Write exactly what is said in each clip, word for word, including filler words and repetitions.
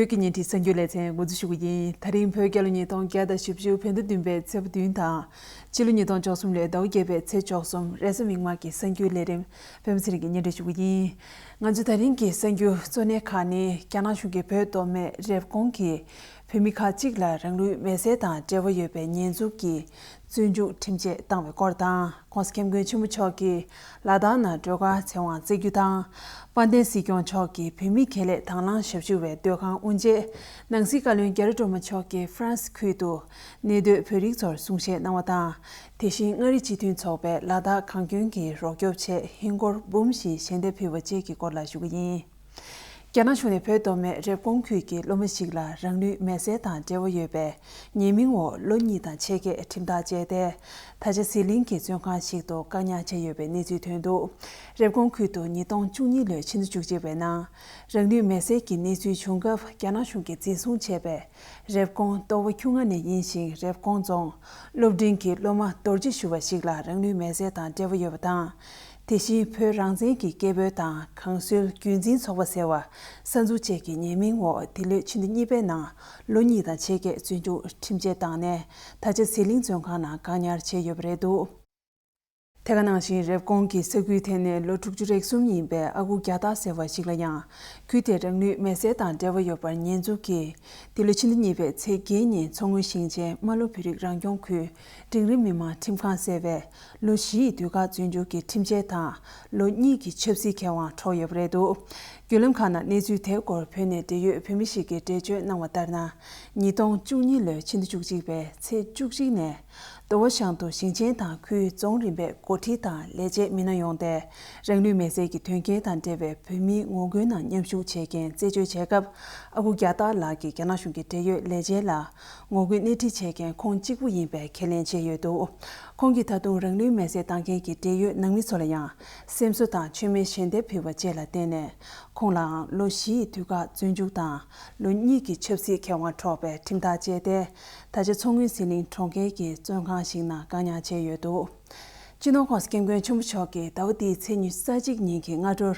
ཀྱི་ཉིན་གྱི་གསར་འགྱུར་ལེ་ཚན་འགོ་འཛུགས་ཞུ་གི་ཡིན། ད་རིང་བོད་རྒྱལ་ལོ་ཉིས་སྟོང་བརྒྱ་དང་བཞི་བཅུ་བོད་ཟླ་བདུན་པའི་ཚེས་པ་བདུན་དང་། ཕྱི་ལོ་ཉིས་སྟོང་བཅུ་གསུམ་ལོའི་ཟླ་བ་བརྒྱད་པའི་ཚེས་བཅུ་གསུམ། རེས་གཟའ་མིག་དམར་གྱི་གསར་འགྱུར་ལས་རིམ། པད་མ་ཚེ་རིང་གིས་སྙན་སྒྲོན་ཞུ་གི་ཡིན། ང་ཚོའི་ད་རིང་གི་གསར་འགྱུར་གཙོ་གནད་ཁག་ནི། རྒྱ་ནག་གཞུང་གིས་བོད་མདོ་སྨད་རེབ་གོང་གི་བོད་མི་ཁག་ཅིག་ལ་རང་ལུས་མེར་སྲེག་དང་འབྲེལ་བ་ཡོད་པའི་ཉེས་འཛུགས་ཀྱིས་བཙོན་འཇུག་ཁྲིམས་ཆད་བཏང་བའི་སྐོར་དང་། ྋགོང་ས་ྋསྐྱབས་མགོན་ཆེན་པོ་མཆོག་གིས་ལ་དྭགས་ནང་སྒྲོལ་དཀར་ཚེ་དབང་བསྩལ་རྒྱུ་དང་། དཔལ་ལྡན་སྲིད་སྐྱོང་མཆོག་གིས་བོད་མིའི་ཁེ་ལས་དང་བླངས་ཞབས་ཞུ་བའི་སྡོད་ཁང་དབུ་འབྱེད། ནང་སྲིད་བཀའ་བློན་རྒྱ་རི་སྒྲོལ་མ་མཆོག་གིས་ཧྥ་རན་སི་ཁུལ་དུ་གནས་སྡོད་བོད་རིགས་ཚོར་གསུང་བཤད་གནང་བ་དང་། དེ་བཞིན་མངའ་རིས་སྤྱི་མཐུན་ཚོགས་པས་ལ་དྭགས་གངས་སྐྱོན་གྱི་རོགས་སྐྱོབ་ཆེད་ཧིན་སྒོར་འབུམ་བཞི་ཞལ་འདེབས་ཕུལ་བ་བཅས་ཀྱི་སྐོར་ལ་ཞུ་གི་ཡིན། རྒྱ་ནག་གཞུང་ནས་བོད་མདོ་སྨད་རེབ་གོང་ཁུལ་གྱི་སློབ་མ་ཞིག་ལ་རང་ལུས་མེར་སྲེག་དང་འབྲེལ་བ་ཡོད་པའི་ཉེས་མིང་འོག་ལོ་གཉིས་དང་ཕྱེད་ཀའི་ཁྲིམས་ཐག་བཅད་དེ། ད་ཆ་ཟི་ལིང་གི་བཙོན་ཁང་ཞིག་ཏུ་བཀག་ཉར་བྱས་ཡོད་པའི་གནས་ཚུལ་ཐོན་འདུག་རེབ་གོང་ཁུལ་དུ་ཉིས་སྟོང་བཅུ་གཉིས་ལོའི་ཕྱི་ཟླ་བཅུ་གཅིག་པའི་ནང་རང་ལུས་མེར་སྲེག་གི་གནས་ཚུལ་བྱུང་སྐབས། རྒྱ་ནག་གཞུང་གིས་འཛིན་བཟུང་བྱས་པའི་རེབ་གོང་ལྟོ་བ་ཁྱུང་མངའ་ནས་ཡིན་ཞིང་། རེབ་གོང་རྫོང་སློབ་འབྲིང་གི་སློབ་མ་རྡོ་རྗེ་ཞུ་བ་ཞིག་ལ་རང་ལུས་མེར་སྲེག་དང་འབྲེལ་བ་ཡོད་པ་དང་། དེ་བཞིན་བོད་རང་བཙན་གྱི་སྐད་འབོད་དང་། གངས་སོལ་རྒྱུན་འཛིན་ཚོགས་པ་ཟེར་བ་གསར་འཛུགས་བཅས་ཀྱི་ཉེས་མིང་འོག་འདི་ལོའི་ཕྱི་ཟླ་གཉིས་པའི་ནང་ལོ་གཉིས་དང་ཕྱེད་ཀའི་བཙོན་འཇུག་ཁྲིམས་ཆད་བཏང་ནས། ད་ཆ་ཟི་ལིང་བཙོན་ཁང་ནང་བཀག་ཉར་བྱས་ཡོད་པ་རེད་འདུག་དེ་ག་ནང་བཞིན། རེབ་གོང་གི་ས་ཁུལ་དེ་ནས་ལོ་དྲུག་ཅུ་རེ་གསུམ་ཡིན་པའི་ཨ་ཁུ་རྒྱ་སྟག་ཟེར་བ་ཞིག་ལ་ཡང་། ཁུལ་དེར་རང་ལུས་མེར་སྲེག་དང་འབྲེལ་བ་ཡོད་པར་ཉེས་འཛུགས་ཀྱིས། འདི་ལོ་ཕྱི་ཟླ་གཉིས་པའི་ཚེས་བརྒྱད་ཉིན་མཚོ་སྔོན་ཞིང་ཆེན་རྨ་ལྷོ་བོད་རིགས་རང་སྐྱོང་ཁུལ་འབྲིང་རིམ་མི་དམངས་ཁྲིམས་ཁང་ཟེར་བས་ལོ་བཞི་ཡི་དུས་བཀག་བཙོན་འཇུག་གི་ཁྲིམས་ཆད་དང་ལོ་གཉིས་ཀྱི་ཆབ་སྲིད་ཁེ་དབང་འཕྲོག་ཡོད་པ་རེད་འདུག་བརྒྱུད་ལམ་ཁག་ནང་གནས་ཚུལ་དེའི་སྐོར་བོད་ནས་འབྲེལ་ཡོད་བོད་མི་ཞིག་གིས་འགྲེལ་བརྗོད་གནང་བ་ལྟར་ན། ཉིས་སྟོང་བཅུ་གཉིས་ལོའི་ཕྱི་ཟླ་བཅུ་གཅིག་པའི་ཚེས་བཅུ་གཅིག་ནས། དོ་བོ་ཤང་དུ་ཞིང་ཆེན་དང་ཁུལ་རྫོང་རིམ་པའི་འགོ་ཁྲིད་དང་ལས་བྱེད་མི་སྣ་ཡོངས་ཏེ། རང་ལུས་མེར་སྲེག་གི་དོན་རྐྱེན་དང་འབྲེལ་བའི་བོད་མིའི་ངོ་རྒོལ་ནང་མཉམ་ཞུགས་བྱེད་མཁན་རྩད་གཅོད་བྱས་སྐབས། ཨ་ཁུ་རྒྱ་སྟག་ལགས་ཀྱིས་རྒྱ་ནག་གཞུང་གི་འབྲེལ་ཡོད་ལས་བྱེད་ལ་ངོ་རྒོལ་སྣེ་ཁྲིད་བྱེད་མཁན་ཁོང་གཅིག་པུ་ཡིན་པའི་ཁས་ལེན་བྱས་ཡོད་འདུག་ཁོང་གིས་ད་དུང་རང་ལུས་མེར་སྲེག་བཏང་མཁན་གྱི་འབྲེལ་ཡོད་ནང་མི་ཚོ་ལ་ཡང་སེམས་གསོ་དང་མཆོད་མེ་ཞལ་འདེབས་ཕུལ་བ་བཅས་ལ་བརྟེན་ནས། ཁོང་ལའང་ལོ་བཞི་ཡི་དུས་བཀག་བཙོན་འཇུག་དང་ལོ་གཉིས་ཀྱི་ཆབ་སྲིད་ཁེ་དབང་འཕྲོག་པའི་ཁྲིམས་ཐག་བཅད་དེ། ད་ཆ་མཚོ་སྔོན་ཟི་ལིང་གྲོང་ཁྱེར་གྱི་བཙོན་ཁང་ཞིག་ནང་བཀག་ཉར་བྱས་ཡོད་འདུག་སྤྱི་ནོར་༧གོང་ས་༧སྐྱབས་མགོན་ཆེན་པོ་མཆོག་གིས་ཟླ་བ་འདིའི་ཚེས་ཉི་ཤུ་རྩ་གཅིག་ཉིན་གྱི་སྔ་དྲོར་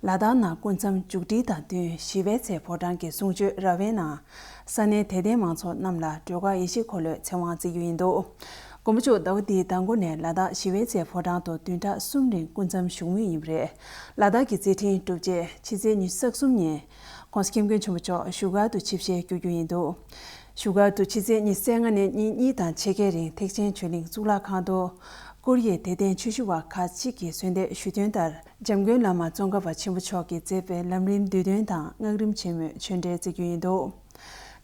ལ་དྭགས་ནང་སྐུ་མཚམས་མཇུག་སྒྲིལ་དང་བསྟུན་ཞི་བའི་ཚལ་ཕོ་བྲང་གི་གསུང་ཆོས་ར་བའི་ནང་ས་གནས་དད་ལྡན་མང་ཚོགས་རྣམས་ལ་སྒྲོལ་དཀར་ཡེ་ཤེས་འཁོར་ལོའི་ཚེ་དབང་བསྩལ་རྒྱུ་ཡིན་འདུག་མགོན་པོ་མཆོག་ཟླ་བ་འདིའི་ཟླ་མགོ་ནས་ལ་དྭགས་ཞི་བའི་ཚལ་ཕོ་བྲང་དུ་བདུན་ཕྲག་གསུམ་རིང་སྐུ་མཚམས་བཞུགས་མུས་ཡིན་པ་རེད། ལ་དྭགས་ཀྱི་མཛད་འཕྲིན་གྲུབ་རྗེས་ཕྱི་ཚེས་ཉི་ཤུ་རྩ་གསུམ་ཉིན། ྋགོང་ས་༧སྐྱབས་མགོན་ཆེན་པོ་མཆོག་བཞུགས་སྒར་དུ་ཆིབས་ཞལ་བསྒྱུར་རྒྱུ་ཡིན་འདུག་བཞུགས་སྒར་དུ་ཕྱི་ཚེས་ཉི་ཤུ་རྩ་ལྔ་ནས་ཉིན་གཉིས་དང་ཕྱེད་ཀའི་རིང་ཐེག་ཆེན་ཆོས་གླིང་གཙུག་ལག་ཁང་དུ། ཀོ་རི་ཡའི་དད་ལྡན་ཆོས་ཞུ་བ་ཁག་ཅིག་གིས་གསོལ་འདེབས་ཞུས་དོན་ལྟར། འཇམ་མགོན་བླ་མ་ཙོང་ཁ་པ་ཆེན་པོ་མཆོག་གིས་མཛད་པའི་ལམ་རིམ་བསྡུས་དོན་དང་སྔགས་རིམ་ཆེན་མོའི་ཆོས་འབྲེལ་བསྩལ་རྒྱུ་ཡིན་འདུག་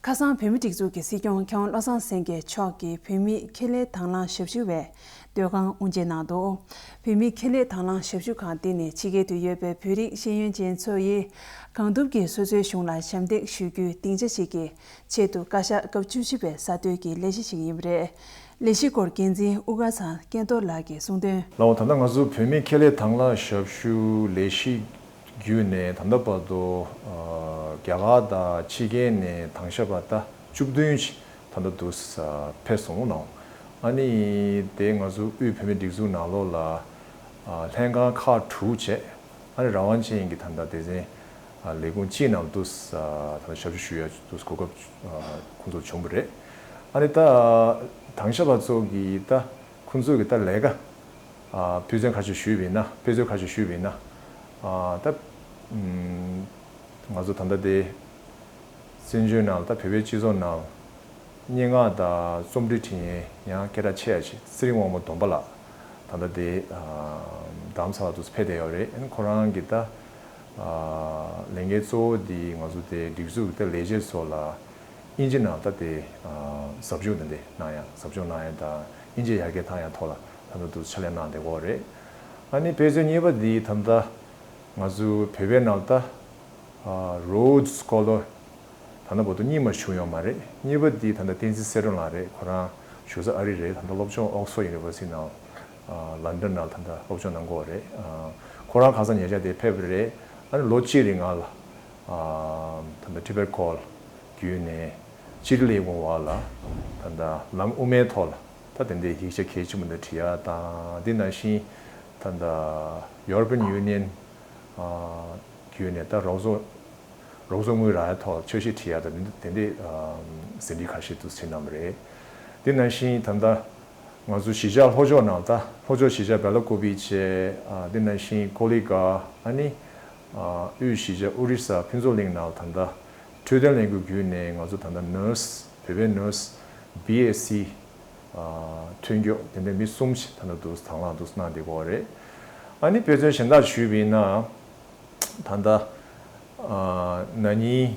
ཁ་སང་བོད་མིའི་སྒྲིག་འཛུགས་ཀྱི་སྲིད་སྐྱོང་མཁས་དབང་བློ་བཟང་སེང་གེ་མཆོག་གིས་བོད་མིའི་ཁེ་ལས་དང་བླངས་ཞབས་ཞུ་བའི་སྡོད་ཁང་དབུ་འབྱེད་གནང་འདུག་བོད་མིའི་ཁེ་ལས་དང་བླངས་ཞབས་ཞུ་ཁང་འདི་ནི་ཕྱི་རྒྱལ་དུ་ཡོད་པའི་བོད་རིགས་ཤེས་ཡོན་ཅན་ཚོ་ཡིས་གང་ཐུབ་ཀྱིས་སོ་སོའི་གཞུང་ལ་ཞབས་འདེགས་ཞུ་རྒྱུའི་སྡིངས་ཆ་ཞིག་གི་ཆེད་དུ་བཀའ་ཤག་སྐབས་བཅུ་བཞི་པའི་གསར་གཏོད་ཀྱི་ལས་གཞི་ཞིག་ཡིན་པ་རེད། ལས་གཞིའི་སྐོར་འགན་འཛིན་དབུ་དཀར་ཚང་སྐལ་རྡོར་ལགས་ཀྱིས་གསུངས་དོན། ལགས་འོང་། ད་ལྟ་ང་ཚོ་བོད་མིའི་ཁེ་ལས་དང་བླངས་ཞབས་ཞུ་ལས་གཞི་བརྒྱུད་ནས་ད་ལྟ་བར་དུ་ཨ་རྒྱ་གར་དང་ཕྱི་རྒྱལ་ནས་དང་ཞབས་པ་ད་བཅུ་བདུན་ཅིག་ད་ལྟ་འདུག་ཕེབས་སོང་ལགས་འོང་། ཨ་ནི་དེ་ང་ཚོ་དབུས་བོད་མིའི་སྒྲིག་འཛུགས་ནང་ལོགས་ལ་ཨ་ལྷན་ཁང་ཁག་དྲུག་བྱས། ཨ་ནི་རང་དབང་ཅན་གྱི་ད་ལྟ་སྡེ་ཚན་ཨ་ལས་ཁུངས་གཅིག་ནང་དུ་ཨ་ད་ལྟ་ཞབས་ཞུ་ཞུ་ཡ་དུ་གོ་སྐབས་ཨ་ཁོང་ཚོར་བྱུང་བ་རེད། ཨ་ནི་ད་དང་ཞབས་པ་ཚོ་གི་ད་ཁོང་ཚོ་གི་ད་ལས་ཀ་ཨ་ཕུལ་བྱུང་ཁ་ཤས་ཞུས་པ་ཡིན་ན། ཕུལ་བྱུང་ཁ་ཤས་ཞུས་པ་ཡིན་ན། ཨ་ད་ཨམ་ང་ཚོ་ད་ལྟ་དེ་བཙན་བྱོལ་ནང་ད་བོད་པའི་སྤྱི་ཚོགས་ནང་སྙན་ངག་དང་རྩོམ་འབྲི་བྲིས་མཁན་ཡང་སྐད་གྲགས་ཆེ་ཡ་ཅིག་ཚེ་རིང་དབང་མོ་སྡོམ་པ་ལགས་ད་ལྟ་དེ་ཨ་རྡ་རམ་ས་ལ་དུ་ཕེབས་བསྡད་ཡོད་རེད། ཨ་ནི་ཁོ་རང་གི་ད་ཨ་ལས་འགན་གཙོ་བོ་དེ་ང་ཚོ་དེ་སྒྲིག་འཛུགས་ཀྱི་ད་ལས་བྱེད་ཚོ་ལ་དབྱིན་ཇི་ནང་ད་དེ་ཨ་ཟབ་སྦྱོང་དེ་འདྲ་གནང་ཡ། ཟབ་སྦྱོང་གནང་ཡ་དང་དབྱིན་ཇི་ཡར་རྒྱས་བཏང་ཡ་ཐོག་ལ་ད་ལྟ་དུ་ཕྱག་ལས་གནང་བསྡད་ཡོད་རེད། ཨ་ནི་དཔེ་མཚོན་གཉིས་པ་འདི་ད་ལྟ་ང་ཚོ་བོད་པའི་ནང་ད་ཨ་Rhodes Scholar ད་ལྟ་བར་དུ་གཉིས་མ་བྱུང་ཡོད་མ་རེད། གཉིས་པ་འདི་ད་ལྟ་བསྟན་འཛིན་གསལ་སྒྲོན་ལགས་རེད། ཁོ་རང་བཞུགས་ས་ཨ་རི་རེད། ད་ལྟ་སློབ་སྦྱོང་Oxford University ནང་ཨ་London ནང་ད་ལྟ་སློབ་སྦྱོང་གནང་གི་ཡོད་རེད། ཨ་ཁོ་རང་ཁ་སང་ཉེ་ཆར་དེ་ཕེབས་པ་རེད། ཨ་ནི་ལོ་གཅིག་རིང་ང་ལ་ཨ་ད་ལྟ་Tibet Call བརྒྱུད་ནས་ཅི་ལི་ལི་ཝང་བ་ལ་ད་ལྟ་ལམ་དབུ་མའི་ཐོག་ལ་ད་དེ་འདྲའི་ཡིག་ཆ་གལ་ཆེན་པོ་འདི་བྲིས་ཡ་དང་། འདི་ནང་བཞིན་ད་ལྟ་European Union ཨ་བརྒྱུད་ནས་ད་རོགས་ཚོགས་ རོགས་ཚོགས་དངུལ་རག་ཡ་ཐོག་འཆར་གཞི་བྲིས་ཡ་དང་དེ་འདྲའི་ཟིན་བྲིས་ཁ་ཤས་འདུག་སེ་བྲིས་གནང་བ་རེད། དེ་ནང་བཞིན་ད་ལྟ་ང་ཚོ་གཞིས་ཆགས་ལྷོ་ཕྱོགས་ནང་ད་ལྷོ་ཕྱོགས་གཞིས་ཆགས་སྦེ་ལ་ཀོ་པི་བཅས་དེ་ནང་བཞིན་ཀོ་ལི་གྷལ། ཨ་ནི་དབུས་གཞིས་ཆགས་ཨོ་རི་ས་ཕུན་ཚོགས་གླིང་ནང་ད་ལྟ་འཕྲོད་བསྟེན་ལས་འགུལ་བརྒྱུད་ནས་ང་ཚོ་ད་ལྟ་ནར་སི་བོད་པའི་ནར་སི་བི་ཨེ་སི་ཐོན་སྐྱེད་དེ་འདྲའི་མི་གསུམ་ཞིག་ད་ལྟ་འདུག་དང་བླངས་འདུག་གནང་བསྡད་ཀྱི་ཡོད་རེད། ཨ་ནི་དཔེ་མཚོན་གཞན་དག་ཞུས་པ་ཡིན་ན། ད་ལྟ་ན་ནིང་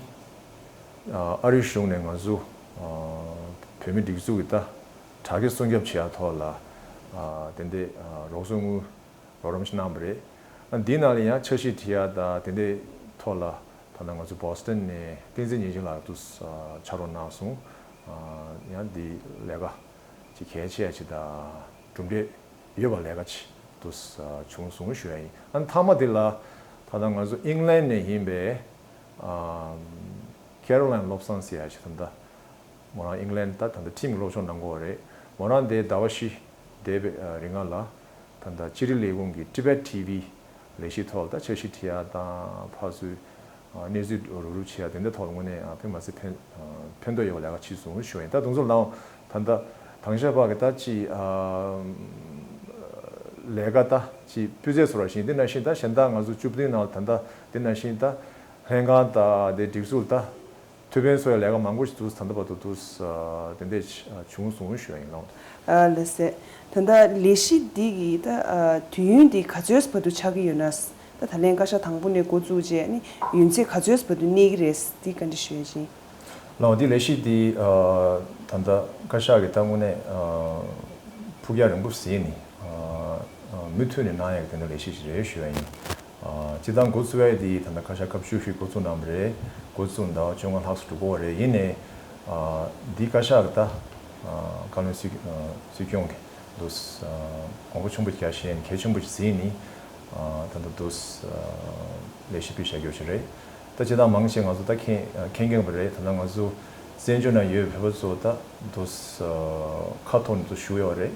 ཨ་རིའི་གཞུང་ནས་ང་ཚོ་བོད་མི་སྒྲིག་འཛུགས་ཀྱི་ད་དྲ་རྒྱ་སྲུང་སྐྱོབ་བྱེད་ཡ་ཐོག་ལ་དེ་འདྲའི་རོགས་ཚོགས་དངུལ་རོགས་རམ་ཞིག་གནང་བ་རེད། ཨ་འདིའི་ནང་ལ་ཡང་འཆར་གཞི་བྲིས་ཡ་དང་དེ་འདྲའི་ཐོག་ལ་ད་ལྟ་ང་ཚོ་བོ་སི་ཊོན་ནས་བསྟན་འཛིན་ཉི་ཤིང་ལགས་དུ་ཕྱག་རོགས་གནང་སོང་། ཡང་འདི་ལས་ཀ་ཅིག་གལ་ཆེ་ཡ་ཅིག་དང་གྲུབ་འབྲས་ཡོད་པ་ལས་ཀ་ཅིག་ཏུ་བྱུང་སོང་ཞུ་ཡ་ཡིན། ཨ་མཐའ་མ་དེ་ལ་ད་ལྟ་ང་ཚོ་ཨིང་ལན་ནས་ཡིན་པའི་ཁེ་རོ་ལན་བློ་བཟང་ཟེར་ཡ་ཞིག་ད་ལྟ་མོ་རང་ཨིང་ལན་ད་ད་ལྟ་ཁྲིམས་སློབ་སྦྱོང་གནང་གི་ཡོད་རེད། མོ་རང་དེ་ཟླ་བ་བཞི་འདས་པའི་རིང་ལ་ད་ལྟ་ཕྱི་དྲིལ་ལས་ཁུངས་ཀྱི་ཊི་བེཊ་ཊི་ཝི་ལས་གཞི་ཐོག་ལ་ད་འཆར་གཞི་བྲིས་ཡ་དང་ཕར་ཚུར་གནས་ཚུལ་རུབ་རུབ་བྱེད་ཡ་དེ་འདྲ་ཐོག་ལ་དངོས་གནས་དཔེ་མ་སྲིད་ཕན་ཕན་ཐོགས་ཡོད་པ་ལས་ཀ་བྱས་སོང་ཞུ་ཡིན། ད་དུང་ཚོ་ལའང་ད་ལྟ་དང་ཤ་པག་གི་ད་ཅི་ལས་ཀ་ད་ཅི་སྤུས་ཚད་ཚོར་བ་བཞིན་དེ་ནང་བཞིན་ད་གཞན་དག་ང་ཚོ་བཅུ་བདུན་ནང་ད་ལྟ་དེ་ནང་བཞིན་ད་ལྷན་ཁང་ད་དེ་སྒྲིག་འཛུགས་ད་ཐུགས་ཕན་གསོས་ལས་ཀ་མང་པོ་ཞིག་འདུག་ད་ལྟ་བར་དུ་འདུག་དེ་འདྲས་བྱུང་སོང་ཞུ་ཡ་ཡིན་ལགས། ལགས་སེ། ད་ལྟ་ལས་གཞི་འདི་གི་ད་དུས་ཡུན་འདི་ག་ཚོད་བར་དུ་ཆགས་ཀྱི་ཡོད་ན། ད་ད་ལན་བཀའ་ཤག་དང་པོ་ནས་འགོ་བཙུགས་རྗེས་ནི་ཡུན་ཚད་ག་ཚོད་བར་དུ་གནས་ཀྱི་རེད་འདི་བཀའ་འདྲི་ཞུ་ཡ་ཡིན། ལགས་འདི་ལས་གཞི་འདི་ད་ལྟ་བཀའ་ཤག་གི་ད་དངོས་གནས་ཕུགས་རྒྱང་རིང་པོ་ཟིན་ནས་མུ་མཐུད་ནས་གནང་ཡ་གི་དེ་འདྲ་ལས་གཞི་ཞིག་རེད་ཞུ་ཡ་ཡིན། སྤྱིར་བཏང་འགོ་བཙུགས་ཡ་དེ་ད་ལྟ་བཀའ་ཤག་སྐབས་བཅུ་བཞི་འགོ་བཙུགས་གནང་བ་རེད། འགོ་བཙུགས་ཟླ་བ་བཅོ་ལྔ་ལྷག་ཙམ་འགྲོ་གི་ཡོད་རེད། ཡིན་ནའི་འདི་བཀའ་ཤག་གི་ད་བཀའ་བློན་སྲིད་སྲིད་སྐྱོང་གི་འདུག་དགོངས་པ་ཆེན་པོ་རྒྱག་བཞིན་གལ་ཆེན་པོ་ཞིག་ཟིན་ནི་ད་ལྟ་འདུག་ལས་གཞི་སྤེལ་བྱ་རྒྱུ་ཞིག་རེད། ད་སྤྱིར་བཏང་མང་ཆེ་ང་ཚོ་ད་མཁྱེན་མཁྱེན་མཁྱེན་པ་རེད། ད་ལྟ་ང་ཚོ་བཙན་བྱོལ་ནང་ཡོད་བོད་པ་ཚོ་ད་འདུག་ཁ་འཐོར་ནས་འདུག་བཞུགས་ཡོད་རེད།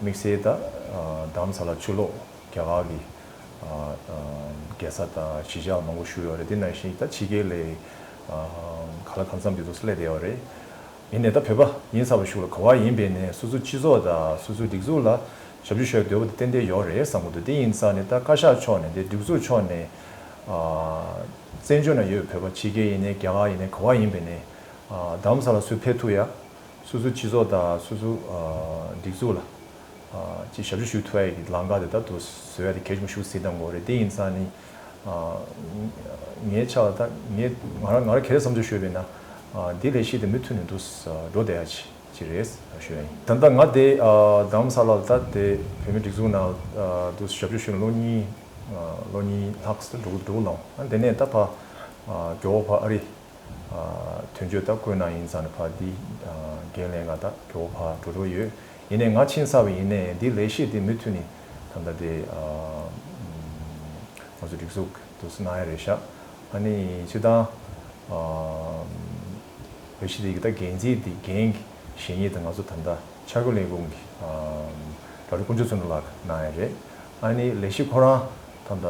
དམིགས་བསལ་ད་རྡ་རམ་ས་ལ་ཕྱི་ལོགས་རྒྱ་གར་གྱི་རྒྱལ་ས་དང་གཞིས་ཆགས་མང་པོ་བཞུགས་ཡོད་རེད། དེ་ནང་བཞིན་ད་ཕྱི་རྒྱལ་ལ་ག་ལ་གང་འཚམ་དེ་ཚོ་སླེབས་བསྡད་ཡོད་རེད། ཡིན་ནའི་ད་བོད་པ་ཡིན་ཚར་བ་ཞིག་ལ་ག་བ་ཡིན་པའི་ནས་སོ་སོའི་སྤྱི་ཚོགས་དང་སོ་སོའི་སྒྲིག་འཛུགས་ལ་ཞབས་ཞུ་ཞུ་འདོད་པ་དེ་ཏན་ཏན་ཡོད་རེད་བསམ་གི་འདུག་དེ་ཡིན་ཙང་ནས་ད་བཀའ་ཤག་ཕྱོགས་ནས་དེ་སྒྲིག་འཛུགས་ཕྱོགས་ནས་བཙན་བྱོལ་ནང་ཡོད་བོད་པ་ཕྱི་རྒྱལ་ཡིན་ནའི་རྒྱ་གར་ཡིན་ནའི་ག་བ་ཡིན་པའི་ནས་རྡ་རམ་ས་ལ་སུ་ཕེབས་ཐུབ་ཡ། སོ་སོའི་སྤྱི་ཚོགས་དང་སོ་སོའི་སྒྲིག་འཛུགས་ལ་ཅིག་ཞབས་ཞུ་ཞུ་ཐུབ་ཡ་གི་ལམ་ཁ་དེ་ད་དུ་བཟོ་ཡ་དེ་གལ་ཆེན་པོ་ཞིག་གཟིགས་གནང་དགོས་རེད། དེ་ཡིན་ཙང་ནི་ངའི་ཆ་ལ་ད་ངས་ང་རང་ང་རང་ག་རེ་བསམ་ཚུལ་ཞུས་པ་ཡིན་ན་འདི་ལས་གཞི་དེ་མུ་མཐུད་ནས་འདུག་འགྲོ་བསྡད་ཡ་ཅིག་རེད་ཞུ་ཡ་ཡིན། ད་ལྟ་ང་དེ་རྡ་རམ་ས་ལ་ད་དེ་བོད་མི་སྒྲིག་འཛུགས་ནང་དུ་ཞབས་ཞུ་ཞུས་ནས་ལོ་གཉིས་ལོ་གཉིས་ལྷག་ཙམ་འགྲོ་འགྲོ་ལོང་། དེ་ནས་ད་ཕ་མགྱོགས་པོ་ཕ་ཨ་རི། དོན་གཅོད་ད་བསྐོས་གནང་ཡིན་ཙང་ནས་ཕ་འདི་འགན་ལེན་ག་ད་མགྱོགས་པོ་ཕ་འགྲོ་འགྲོ་ཡོད། ཡིན་ནའི་ང་ཕྱིན་ཚར་བ་ཡིན་ནའི་འདི་ལས་གཞི་འདི་མུ་མཐུད་ནས་ད་ལྟ་དེ་ང་ཚོ་སྒྲིག་འཛུགས་དུ་གནང་ཡ་རེད་ཤག་ཨ་ནི་སྤྱིར་བཏང་ལས་གཞི་འདི་གི་ད་འགན་འཛིན་འདི་འགན་གྱི་ཞལ་ཉེས་དེ་ང་ཚོ་ད་ལྟ་འཆར་འགོད་ལས་ཁུངས་ཀྱི་གྲྭ་བགྲེས་དཀོན་མཆོག་བཙུན་མ་ལགས་གནང་ཡ་རེད། ཨ་ནི་ལས་གཞི་ཁོ་རང་ད་ལྟ་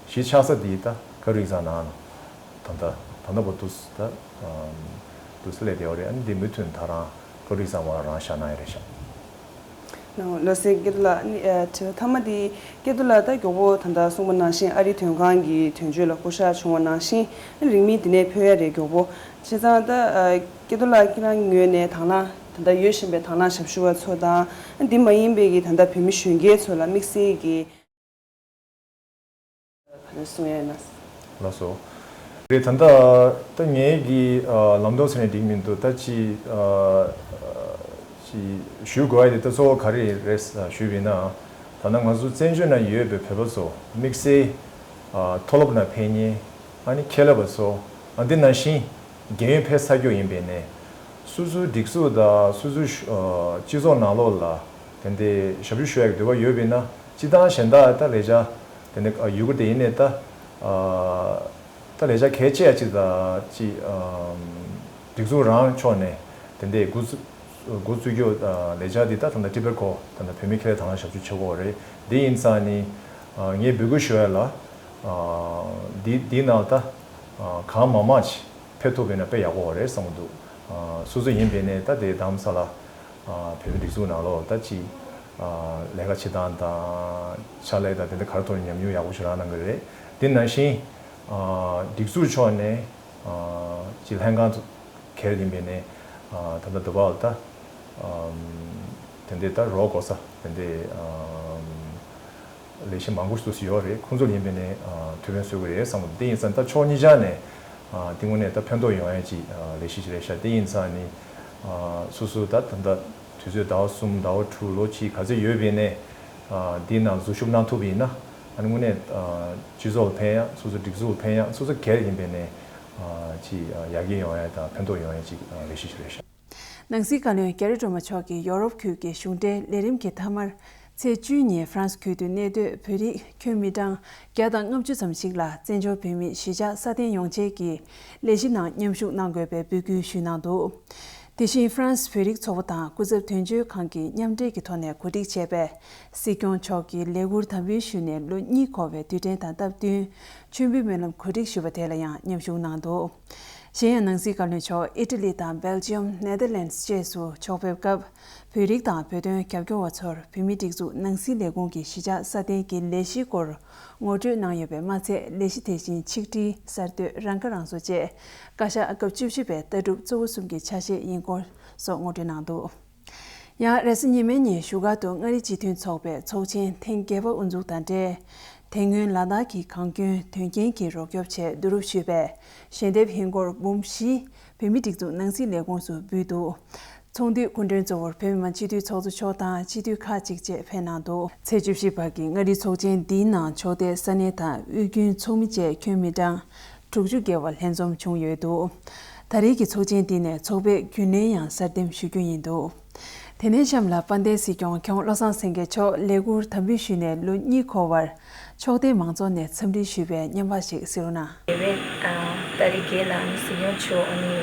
གཞི་ཆགས་ས་འདི་ད་ཀ་རིག་ཚང་ནང་ད་ལྟ་ད་ལྟ་བར་དུ་ད་དུ་སླེབས་བསྡད་ཡོད་རེད། ཨ་ནི་འདི་མུ་མཐུད་ད་རང་ཀ་རིག་ཚང་བ་རང་བཞག་གནང་ཡ་རེད་ཤག་ལགས་སེ། སྐལ་རྡོར་ལགས་ཨ་ནི་ཨ་དྲི་བ་མཐའ་མ་འདི་སྐལ་རྡོར་ལགས་ད་མགྱོགས་པོ་ད་ལྟ་གསུངས་པ་ནང་བཞིན་ཨ་རི་དོན་ཁང་གི་དོན་གཅོད་ལ་བསྐོ་བཞག་བྱུང་བ་ནང་བཞིན་ཨ་ནི་རིང་མིན་འདི་ནས་འཕོ་ཡ་རེད། མགྱོགས་པོ་བྱས་ཙང་ད་ཨ་སྐལ་རྡོར་ལགས་ཁྱེད་རང་ངོས་ནས་དང་བླངས་ད་ལྟ་ཡོད་བཞིན་པའི་དང་བླངས་ཞབས་ཞུ་བ་ཚོ་དང་ཨ་འདི་མ་ཡིན་པའི་གི་ད་ལྟ་བོད་མི་གཞོན་སྐྱེས་ཚོ་ལ་དམིགས་བསལ་གྱི་གསུང་ཡ་ཡིན་ན། ལགས་སོ། རེད། ད་ལྟ་ད་ངའི་གི་ལམ་སྟོན་ཟེར་ནས་འགྲིག་མི་འདུག་ད་ཅི་ཅི་ཞུ་དགོས་ཡ་དེ་ད་གཙོ་བོ་ག་རེ་རེད་ཞུས་པ་ཡིན་ན། ད་ལྟ་ང་ཚོ་བཙན་བྱོལ་ནང་ཡོད་པའི་བོད་པ་ཚོ་དམིགས་བསལ་མཐོ་སློབ་ནང་ཕེབས་མཁན་ཨ་ནི་ཁྱད་ལས་པ་ཚོ་ཨ་འདི་ནང་བཞིན་རྒན་ཡོལ་ཕེབས་ཚར་རྒྱུ་ཡིན་པས་ནས་སོ་སོའི་སྒྲིག་འཛུགས་དང་སོ་སོའི་སྤྱི་ཚོགས་ནང་ལོགས་ལ་དེ་འདྲའི་ཞབས་ཞུ་ཞུ་ཡ་གི་འདོད་པ་ཡོད་པས་ན་སྤྱིར་བཏང་གཞན་དག་ད་ལས་བྱ་དེ་འདྲ་ཡོད་གི་དེ་ཡིན་ནས་ད་ད་ལས་བྱ་གལ་ཆེ་ཡ་གཅིག་ད་ཅི་སྒྲིག་འཛུགས་རང་ཕྱོགས་ནས་དེ་འདྲའི་འགོ་བཙུགས་འགོ་བཙུགས་རྒྱུ་ལས་བྱ་འདི་ད་ད་ལྟ་ཊི་བེཊ་ཁོ་ད་ལྟ་བོད་མི་ཁེ་ལས་དང་ཞབས་ཞུ་བྱེད་དགོས་རེད། འདི་ཡིན་ཙང་ནི་ངས་འབོད་སྐུལ་ཞུ་ཡ་ལ་འདི་འདི་ནང་ད། གང་མང་མང་ཕེབས་ཐུབ་པ་ཡིན་ན་དཔེ་ཡག་པོ་རེད་བསམ་གྱི་འདུག་སོ་སོ་ཡིན་པ་ཡིན་ནའི་ད་དེ་རྡ་རམ་ས་ལ་བོད་མིའི་སྒྲིག་འཛུགས་ནང་ལོགས་ད་ཅིག་ལས་ཀ་བྱེད་སྟངས་དང་ཕྱག་ལས་དང་དེ་འདྲ་ག་རེ་ཐོག་ནས་ཉམས་མྱོང་ཡག་པོ་ཞིག་རག་གནང་གི་རེད། དེ་ནང་བཞིན་སྒྲིག་འཛུགས་ཕྱོགས་ནས་ཅིག་ལྷན་ཁང་སྒེར་ཡིན་པ་ཡིན་ནའི་ད་ལྟ་དུ་བ་ད་དེ་འདྲའི་ད་རོགས་དགོས་ས་དེ་འདྲའི་ལས་གཞི་མང་པོ་སུ་སུ་ཡོད་རེད། ཁོང་ཚོ་ལ་ཡིན་པ་ཡིན་ནའི་ཐུགས་ཕན་གསོས་ཀྱི་རེད་བསམ་གྱི་འདུག་དེ་ཡིན་ཙང་ད་ཕྱོགས་གཉིས་ཆ་ནས་དེ་དངོས་གནས་ད་ཕན་ཐོགས་ཡོང་ཡ་ཅིག་ལས་གཞི་ཅིག་རེད་ཤག་དེ་ཡིན་ཙང་ནི་སོ་སོ་ད་ད་ལྟ་དུས་ཚོད་ཟླ་བ་གསུམ་ཟླ་བ་དྲུག་ལོ་གཅིག་ག་ཚོད་ཡོད་པ་ཡིན་ནའི་འདིའི་ནང་འཛུལ་ཞུགས་གནང་ཐུབ་པ་ཡིན་ན་ཨ་ནི་དངོས་གནས་སྤྱི་ཚོགས་ལ་ཕན་ཡ། སོ་སོ་སྒྲིག་འཛུགས་ལ་ཕན་ཡ། སོ་སོ་སྒེར་ཡིན་པ་ཡིན་ནའི་ཅིག་ཡར་རྒྱས་ཡོང་ཡ་དང་ཕན་ཐོགས་ཡོང་ཡ་ཅིག་ལས་གཞི་ཅིག་རེད་ཤག་ནང་སྲིད་བཀའ་བློན་རྒྱ་རི་སྒྲོལ་མ་མཆོག་གིས་ཡོ་རོབ་ཁུལ་གྱི་གཞུང་འབྲེལ་ལས་རིམ་གྱི་མཐའ་མར་ཚེས་བཅུའི་ཉིན་ཧྥ་རན་སི་ཁུལ་དུ་གནས་སྡོད་བོད་རིགས་ཁྱོན་མི་གྲངས་བརྒྱ་དང་ལྔ་བཅུ་ཙམ་ཞིག་ལ་བཙན་བྱོལ་བོད་མིའི་གཞིས་ཆགས་སྲ་བརྟན་ཡོང་ཆེད་ཀྱི་ལས་གཞི་ནང་མཉམ་ཞུགས་གནང་དགོས་པའི་འབོད་སྐུལ་ཞུས་གནང་འདུག་དེ་བཞིན་ཧྥ་རན་སི་བོད་རིགས་ཚོགས་པ་དང་སྐུ་ཚབ་དོན་གཅོད་ཁང་གིས་མཉམ་འབྲེལ་གྱི་ཐོག་ནས་གོ་སྒྲིག་བྱས་པའི་སྲིད་སྐྱོང་མཆོག་གི་ལས་ཁུར་དམ་འབུལ་ཞུས་ནས་ལོ་གཉིས་འཁོར་བའི་དུས་དྲན་དང་སྟབས་བསྟུན་མཆོད་འབུལ་སྨོན་ལམ་གོ་སྒྲིག་ཞུས་པ་དེ་ལ་ཡང་མཉམ་ཞུགས་གནང་འདུག་གཞན་ཡང་ནང་སྲིད་བཀའ་བློན་མཆོག་ཨི་ཊ་ལི་དང་སྦེལ་ཇི་ཡམ། ནེ་དར་ལེན་སི་བཅས་སུ་ཕྱོགས་ཕེབས་སྐབས་བོད་རིགས་དང་བོད་དོན་རྒྱབ་སྐྱོར་བ་ཚོར་བོད་མིའི་སྒྲིག་འཛུགས་ནང་སྲིད་ལས་ཁུངས་ཀྱི་གཞིས་ཆགས་སྲ་བརྟན་གྱི་ལས་གཞིའི་སྐོར་ངོ་སྤྲོད་གནང་ཡོད་པས་མ་ཚད་ལས་གཞི་དེ་བཞིན་ཆིག་སྒྲིལ་གསར་གཏོད་རང་ཁ་རང་གསོ་བཅས་བཀའ་ཤག་སྐབས་བཅུ་བཞི་པའི་ལྟ་གྲུབ་གཙོ་བོ་གསུམ་གྱི་ཆ་ཤས་ཡིན་སྐོར་སོགས་ངོ་སྤྲོད་གནང་འདུག་ཡང་རེས་གཟའ་ཉི་མའི་ཉིན་བཞུགས་སྒར་དུ་མངའ་རིས་སྤྱི་མཐུན་ཚོགས་པའི་ཚོགས་ཆེན་ཐེངས་བརྒྱད་པ་དབུ་འཛུགས་དང་འབྲེལ། དེ་སྔོན་ལ་དྭགས་ཀྱི་གངས་སྐྱོན་དོན་རྐྱེན་གྱིས་རོགས་སྐྱོབ་ཆེད་བསྡུ་རུབ་ཞུས་པའི་ཞལ་འདེབས་ཧིན་སྒོར་འབུམ་བཞི་བོད་མིའི་སྒྲིག་འཛུགས་ནང་སྲིད་ལས་ཁུངས་སུ་འབུལ་འདུག་ཚོགས་འདུའི་སྐུ་མགྲོན་གཙོ་བོར་བོད་མི་མང་སྤྱི་འཐུས་ཚོགས་གཙོ་མཆོག་དང་སྤྱི་འཐུས་ཁག་ཅིག་བཅས་ཕེབས་གནང་འདུག་ཚེས་བཅུ་བཞི་བར་གྱི་མངའ་རིས་ཚོགས་ཆེན་འདིའི་ནང་ཕྱོགས་མཐའི་ས་གནས་དང་དབུས་རྒྱུན་ཚོགས་མི་བཅས་ཁྱོན་མི་གྲངས་དྲུག་ཅུ་བརྒལ་བ་ལྷན་འཛོམས་བྱུང་ཡོད་འདུག་ད་རེས་ཀྱི་ཚོགས་ཆེན་འདི་ནས་ཚོགས་པའི་རྒྱུན་ལས་ཡང་གསར་འདེམས་ཞུ་རྒྱུ་ཡིན་འདུག་དེ་ནས་གཤམ་ལ་དཔལ་ལྡན་སྲིད་སྐྱོང་ཁྱོང་བློ་བཟང་སེང་གེ་མཆོག་ལས་ཁུར་དམ་འབུལ་ཞུས་ནས་ལོ་གཉིས་འཁོར་བར་ཕྱོགས་མཐའི་མང་ཚོགས་ནས་འཚམས་འདྲི་ཞུས་པའི་སྙན་པ་ཞིག་གསན་རོགས་གནང་། དེ་བས་ཨ་ཏ་རིག་བརྒྱད་ལ་ཨ་ནི་སྲིད་སྐྱོང་མཆོག་ཨ་ནི་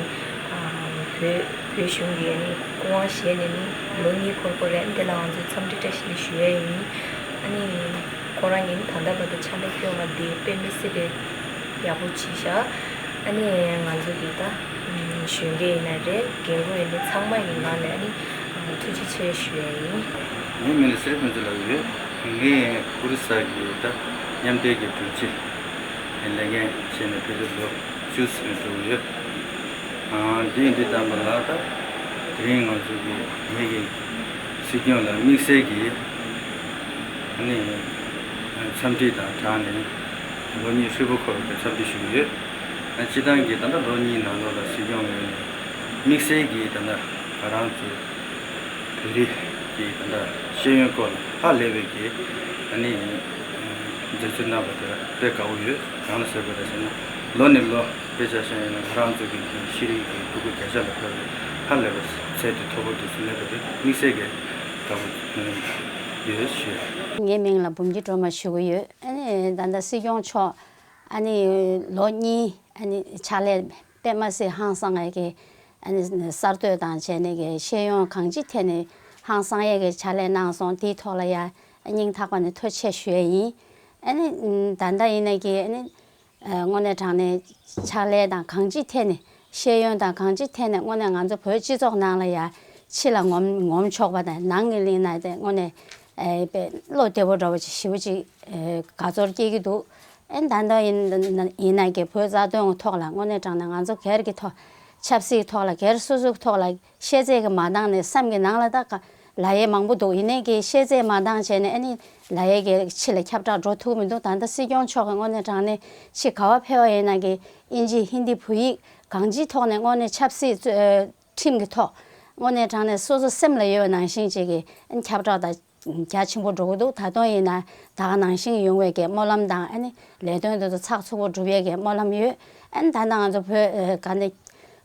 ཨ་བོད་བོད་གཞུང་གི་ཨ་ནི་སྐུ་དབང་བཞེས་ནས་ནི་ལོ་གཉིས་འཁོར་གྱི་རེད། འདི་ལ་ང་ཚོས་འཚམས་འདྲི་བཀྲ་ཤིས་བདེ་ལེགས་ཞུ་ཡས་ཡིན། ཨ་ནི་ཁོ་རང་གིས་ནི་ད་ལྟ་བར་དུ་ཕྱག་ལས་སྐྱོང་བ་འདི་དཔེ་མི་སྲིད་པའི་ཡག་པོ་བྱས་ཤག་ཨ་ནི་ང་ཚོ་གི་ད་གཞོན་སྐྱེས་ཡིན་ན་རེད། རྒན་རྒོན་ཡིན་ན་ཚང་མ་ཡི་ངང་ནས་ཨ་ནི་ཐུགས་རྗེ་ཆེ་ཞུ་ཡས་ཡིན། ངའི་མིང་ལ་སེར་ཕུན་ཚོགས་ལབ་ཡོད། ངས་ཨོ་རི་ས་གི་ད་མཉམ་འབྲེལ་གྱི་དྲུང་ཆེ་ལས་འགན་བྱས་ནས་ཕལ་ཆེར་ལོ་བཅུ་ཙམ་འགྲོ་གི་ཡོད། ཨང་འདི་འདི་བཏང་པ་ལ་ད་དེ་རིང་ང་ཚོ་གི་ངེད་ཀྱི་སྲིད་སྐྱོང་ལ་དམིགས་བསལ་གྱི་ཨ་ནི་འཚམས་འདྲི་དང་སྦྲགས་ནས་ལོ་གཉིས་ཧྲིལ་པོ་འཁོར་བའི་འཚམས་འདྲི་ཞུ་གི་ཡོད། ཨ་སྤྱི་བཏང་གི་ད་ལྟ་ལོ་གཉིས་ནང་ལོགས་ལ་སྲིད་སྐྱོང་ངོས་ནས་དམིགས་བསལ་གྱི་ད་ལྟ་ང་རང་ཚོའི་བོད་རིགས་ཀྱི་ད་ལྟ་ཤེས་ཡོན་སྐོར་ལ་ཧ་ལས་པའི་གི་ཨ་ནི་མཛད་ཚུལ་གནང་བ་དེ་དཔེ་དགའ་བོ་ཡོད། གང་ལ་ཟེར་བ་རེད་ཟེར་ན་ལོ་ནས་ལོ་དཔེ་ཆ་བཞག་ཡིན་ན་ང་རང་ཚོ་གི་ཤེས་རིག་གི་ཕྲུ་གུ་བརྒྱ་ཆ་ལ་ཕེབས་པའི་ཧ་ལས་པའི་ཚད་དེ་མཐོ་པོ་དེ་ཚོ་སླེབས་པ་དེ་དམིགས་བསལ་གྱི་དགའ་བོ་ཡོད་ཞུ། ངའི་མིང་ལ་འབུམ་སྐྱིད་སྒྲོལ་མ་ཞུ་གི་ཡོད། ཨ་ནི་ད་ལྟ་སྲིད་སྐྱོང་མཆོག་ཨ་ནི་ལོ་གཉིས་ཨ་ནི་ཕྱག་ལས་དཔེ་མ་སྲིད་ཧང་སང་ཡས་ཀྱི་ཨ་ནི་གསར་གཏོད་དང་བྱས་ནས་ཀྱི་ཤེས་ཡོན་གང་ཅིའི་ཐད་ནས་ཧང་སང་ཡས་ཀྱི་ཕྱག་ལས་གནང་སོང་། དེའི་ཐོག་ལ་ཡ་སྙིང་ཐག་པ་ནས་ཐུགས་རྗེ་ཆེ་ཞུ་ཡས་ཡིན། ཨ་ནི་ད་ལྟ་ཡིན་ན་ཀྱི་ཨ་ནི་དངོས་གནས་དྲང་གནས་ཕྱག་ལས་དང་གང་ཅིའི་ཐད་ནས་ཤེས་ཡོན་དང་གང་ཅིའི་ཐད་ནས་དངོས་གནས་ང་ཚོ་བོད་སྤྱི་ཚོགས་ནང་ལ་ཡ་ཕྱི་ལ་ངོམ་ངོམ་ཆོག་པ་དང་ནང་གི་གླིང་ན་དེ་དངོས་གནས་ཨེ་དཔེ་བློ་བདེ་པོ་འདྲ་བོ་ཅིག་ཞེ་པོ་ཅིག་ཨེ་དགའ་ཚོར་སྐྱེ་གི་འདུག་ཨེ་ད་ལྟ་ཡིན་ཡིན་ན་གི་བོད་རྩ་དོན་གི་ཐོག་ལ་དངོས་གནས་དྲང་གནས་ང་ཚོ་སྒེར་གྱི་ཐོག་ཆབ་སྲིད་ཐོག་ལ་སྒེར་སོ་སོའི་ཐོག་ལ་ཤེས་ཚད་ཀྱི་མ་འདང་ནས་སེམས་ཀྱི་ནང་ལ་ད་ག་ལབ་ཡས་མང་པོ་འདུག་ཡིན་ནའི་གི་ཤེས་ཚད་མ་འདང་བྱས་ནས་ཨ་ནི་ལབ་ཡས་གི་ཕྱི་ལ་ཁྱབ་བསྒྲགས་འགྲོ་ཐུབ་མི་འདུག་ད་ལྟ་སྲིད་སྐྱོང་མཆོག་གི་དངོས་གནས་དྲང་གནས་ཕྱི་ག་བ་ཕེབས་པ་ཡིན་ན་གི་ཨིན་ཇི་ཧིན་དི་བོད་ཡིག་གང་ཅིའི་ཐོག་ནས་དངོས་གནས་ཆབ་སྲིད་ཨ་ཁྲིམས་ཀྱི་ཐོག་དངོས་གནས་དྲང་གནས་སོ་སོ་སེམས་ལ་ཡོད་པ་ནང་བཞིན་ཅིག་གི་ཨ་ནི་ཁྱབ་བསྒྲགས་དང་རྒྱ་ཆེན་པོ་འགྲོ་གི་འདུག་ད་དུང་ཡིན་ན་ད་ག་ནང་བཞིན་ཡོང་བའི་གི་སྨོན་ལམ་དང་ཨ་ནི་ལས་དོན་དེ་ཚོ་ཚགས་ཚུད་པོ་སྒྲུབ་ཡས་གི་སྨོན་ལམ་ཡོད། ཨ་ནི་ད་ལྟ་ང་ཚོ་བོད་ཨ་ག་ནས་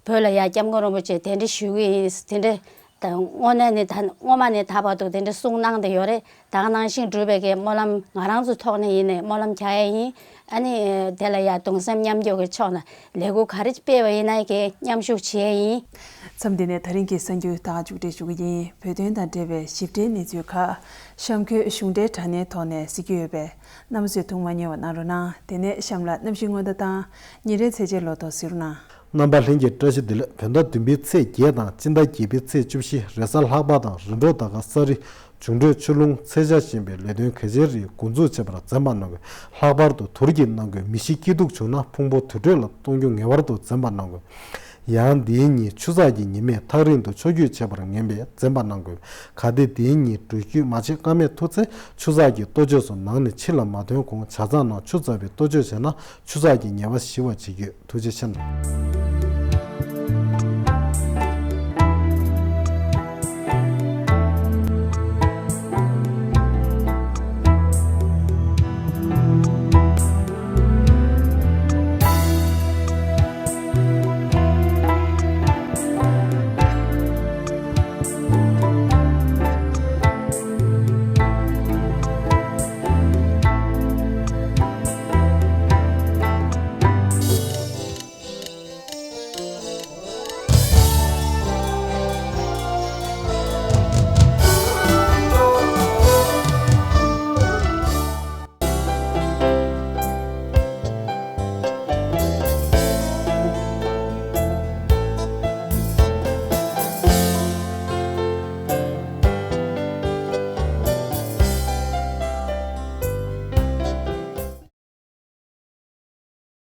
བོད་ལ་ཡ་སྐྱབས་མགོན་རིན་པོ་ཆེ་གདན་འདྲེན་ཞུ་གི་ཡིན། དེ་འདྲ་ དང་དངོས་གནས་ནི་ད་སྔོན་མ་ནས་ད་བར་དུ་དེ་འདྲ་གསུངས་གནང་བསྡད་ཡོད་རེད། ད་ག་ནང་བཞིན་འགྲུབ་པའི་གི་སྨོན་ལམ་ང་རང་ཚོའི་ཐོག་ནས་ཡིན་ནའི་སྨོན་ལམ་རྒྱག་ཡ་ཡིན། ཨ་ནི་དེ་ལ་ཡ་གདུང་སེམས་མཉམ་སྐྱེད་ཀྱི་ཕྱོགས་ནས་ལས་འགུལ་ག་རེ་སྤེལ་བ་ཡིན་ནའི་གི་མཉམ་ཞུགས་བྱེད་ཡ་ཡིན། མཚམས་འདི་ནས་ད་རིང་གི་གསར་འགྱུར་ད་མཇུག་སྒྲིལ་ཞུ་གི་ཡིན། བོད་དོན་དང་འབྲེལ་བའི་ཞིབ་ཕྲའི་གནས་ཚུལ་ཁག་གཤམ་འཁོད་གཞུང་འབྲེལ་དྲ་བརྙན་ཐོག་ནས་གཟིགས་ཀྱི་ཡོད་པས། རྣམ་པ་ཚོས་ཐུགས་མ་མཉེས་པ་གནང་རོགས་གནང་། དེ་ནས་གཤམ་ལ་གནམ་གཤིས་སྔོན་བརྡ་དང་ཉིན་རེའི་ཚེས་བཅད་ལོ་ཐོ་གཟིགས་རོགས་གནང་། རྣམ་པ་ལྷན་རྒྱས་བཀྲ་ཤིས་བདེ་ལེགས། བོད་ཟླ་བདུན་པའི་ཚེས་བརྒྱད་དང་སྤྱི་ཟླ་བརྒྱད་པའི་ཚེས་བཅུ་བཞི་རེས་གཟའ་ལྷག་པ་དང་རིམ་གྲོ་ཟླ་སྐར་གསར་རི། འབྱུང་འཕྲོད་ཆུ་རླུང་ཚེས་ཆ་ཞེས་པའི་ལས་དོན་གལ་ཆེན་རིགས་འགོ་འཛུགས་བྱེད་པར་འཛེམ་པ་གནང་དགོས། ལྷག་པར་དུ་དུར་གྱིས་གནང་དགོས། མི་ཤི་སྐྱིད་སྡུག་བྱུང་ན་ཕུང་པོ་དུར་ཁྲོད་ལ་གཏོང་རྒྱུ་ངེས་པར་དུ་འཛེམ་པ་གནང་དགོས། ཡང་འདིའི་ཉིན་ཆུ་ཚགས་ཀྱི་ཉི་མས་ཐག་རིང་དུ་ཕྱོགས་བསྐྱོད་བྱེད་པར་ངེས་པས་འཛེམ་པ་གནང་དགོས། གལ་ཏེ་འདིའི་ཉིན་འགྲུལ་བསྐྱོད་མ་བྱེད་ཀ་མེད་ཐུག་ཚེ་ཆུ་ཚགས་ཀྱི་ལྟོ་ཆས་སོགས་ནང་ནས་ཕྱི་ལ་མ་ཐོན་གོང་ཇ་ཚང་ནང་ཆུ་བཙགས་པའི་ལྟོ་ཆས་བྱས་ན་ཆུ་ཚགས་ཀྱི་ཉེས་པ་ཞི་བར་བྱེད་རྒྱུ། ཐུགས་རྗེ་ཆེ།